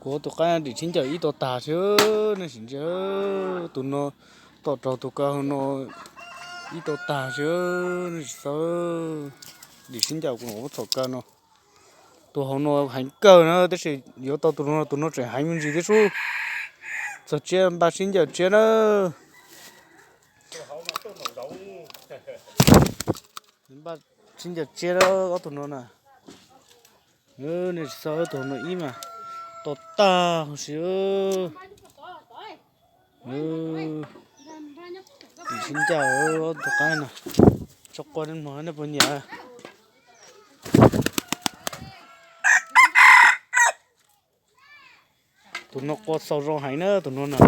Kuv tus qaib dim sib ncaws ib tau tag thiab, nej sim ntsia, tus no tom raug tus kav hauv no ib tau tag thiab, nej sim xav. Dim sib ncaws kuv ua txhaum kawg no. Tus hauv no heev kawg na, tab sis yuav tau tus no, tus no tseem heev me ntsis thiab sub. Txog tsiab npaj sib ncaws tsiab na. Npaj sib ncaws tsiab ob tug no na. Nej sim xav, tus no ib mas tau tag huv si. Dim sib ncaws ob tug qaib no, tso quaj nej mloog nej puas nyiam. Tus no quaj xaus zoo heev na tus no na.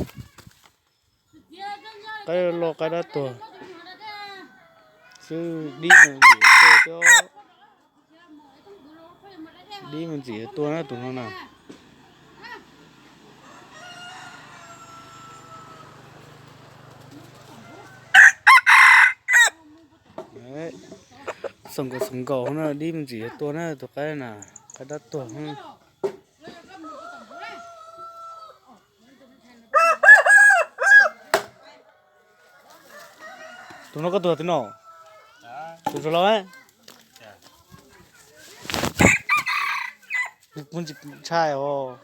Qaib loj qaib dab tuag xwb, dib me ntxim tuaj thiab. Dib me ntxim tuaj na tus no na. Xaus nkaus xaus nkaus na, dib me ntxim tuaj na tus qaib na, qaib dab tuag. Tus no koj tuag twg no? Tus zoo los, kuv tsis ntshai os.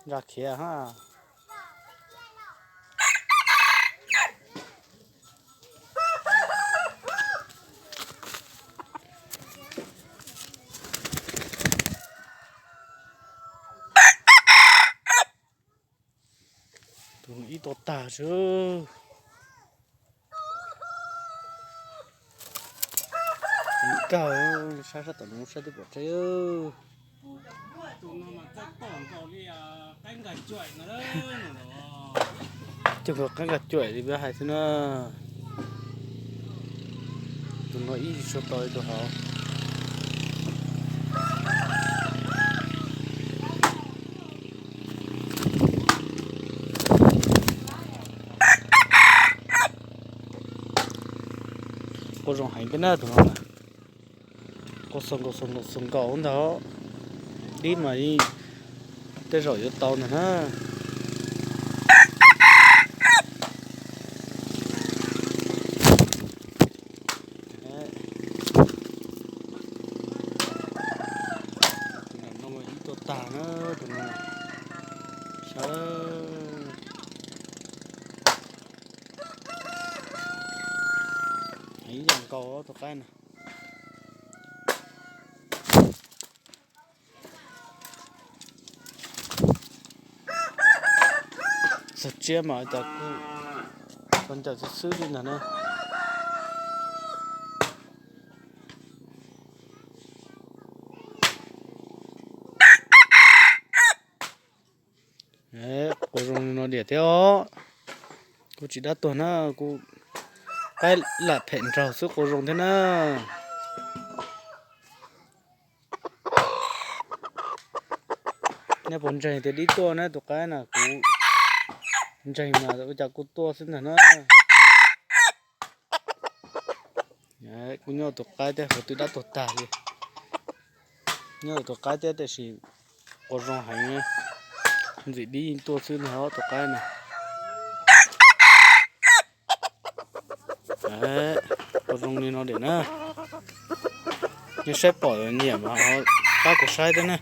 Nqa khiav ha. Tus no ib tau tag xwb. Kawg, saib sab tom no saib twb pom tseeb. Cog nkaus qaib nkag cuam li peb hais xwb na. Tus no ib tsis tshua tau li tus hauv. Quaj zoo heev thiab na tus no na. Quaj xaus nkaus xaus nkaus xaus nkaus ntag. Dib mas tej zaum yuav tau ntag na. Tus no ib tau tag na tus no. Saib, heev yam nkaus tus qaib na. Txog tsiab mas cas kuj tau ncaws xwb xwb li ntag na. Quas zoo no diam thiab os. Kuj tsis dab tuag na, kuj qaib lam phem nraug xwb quas zoo thiab na. Nej puas ntseeg tias dib tuaj na tus qaib na? Kuv ntseeg mas ua cas kuj tuaj xwb ntag na. Kuj nyob tus qaib thiab, hauv twb dab tuag tag li. Nyob tus qaib thiab tiam sis quas zoo heev, ntxim dib yeej tuaj xwb ntag tus qaib na. Quas zoo li no diam na. Nej saib pom nyiam mas pab kuv saib thiab na.